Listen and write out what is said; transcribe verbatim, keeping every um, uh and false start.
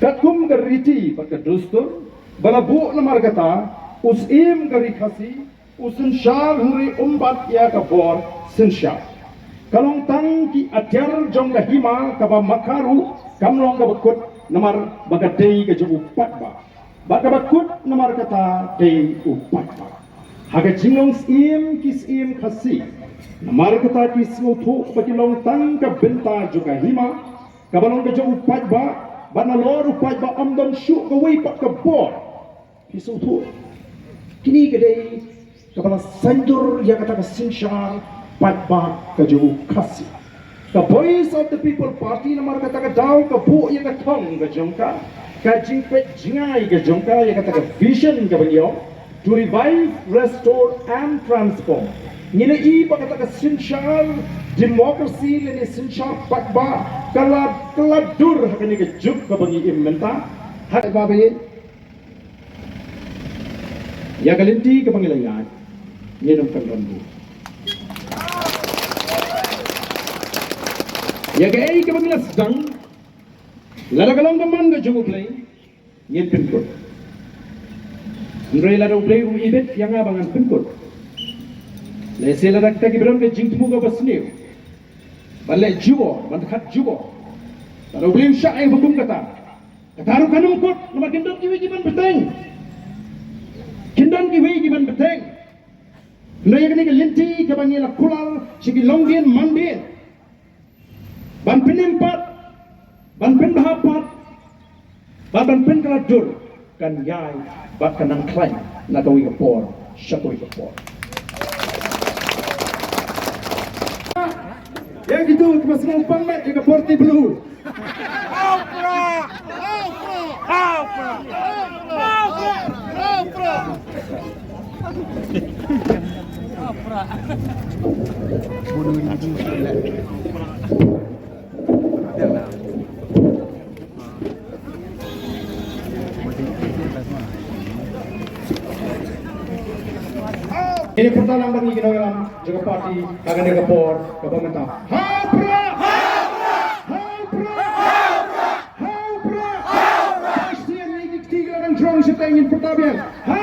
Katkum ka riti bad ka dustur ba la buh, namar kata u Syiem ka Ri Khasi u synshar hynrei um bat ïa ka bor synshar. Ka long tang ki atiar jong ka hima kaba makha ruh kam long kaba kut, namar ba ka dei ka jong u paidbah. Bad kaba kut namar kata dei u paidbah. Ha ka jinglong syiem ki syiem Khasi, namar kata ki sngewthuh ba ki long tang ka bynta jong ka hima kaba long ka jong u paidbah, bad nalor u paidbah ym don shuh kawei pat ka bor. Phi sngewthuh? Kine ki dei kiba la saiñdur ïa kata ka synshar paidbah ka jong u Khasi. Ka Voice of the People Party namar kata ka daw ka buh ïa ka thong ka jong ka, ka jingpeit jngai ka jong ka ïa kata ka vision kaba ngi ong, to revive, restore and transform. Ngi la ïohi ba kata ka synshar democracy lane synshar paidbah ka la, ka la dur ha kane ka juk kaba ngi im mynta. Ha ba ba ïa ka lynti kaba ngi la ïaid, ngin ym kynran buh. Ïa kaei kaba ngi la sdang, lada ka long ka mon ka jong U Blei, ngin pynkut. Hynrei lada U Blei um ibit ïa nga ba ngan pynkut, lehse lada kita kiba don ka jingthmu kaba sniew ban leh jubor, ban khat jubor, lada U Blei u shah ai hukum kata, kata ruh kan ym kut, namar kin don kiwei kiban bteng. Kin don kiwei kiban bteng. Hynrei ïa kane ka lynti kaba ngi la kular sha ki longdien mandien, ban pynim pat, ban pynbha pat, bad ban pynkylla dur, kan ïai bad kan nang khlaiñ na kawei ka por sha kawei ka por. Ïa kito kiba sngewpang met ïa ka Party Blue. Ngin ïa pyrta lang bad ngi ki nongïalam jong ka party ha kane ka por kaba mynta. Ha u Prah! Ha u Prah! Ha u Prah! Shisien ngi ki kti ki la dang jrong shatei, ngin pyrta biang. Ha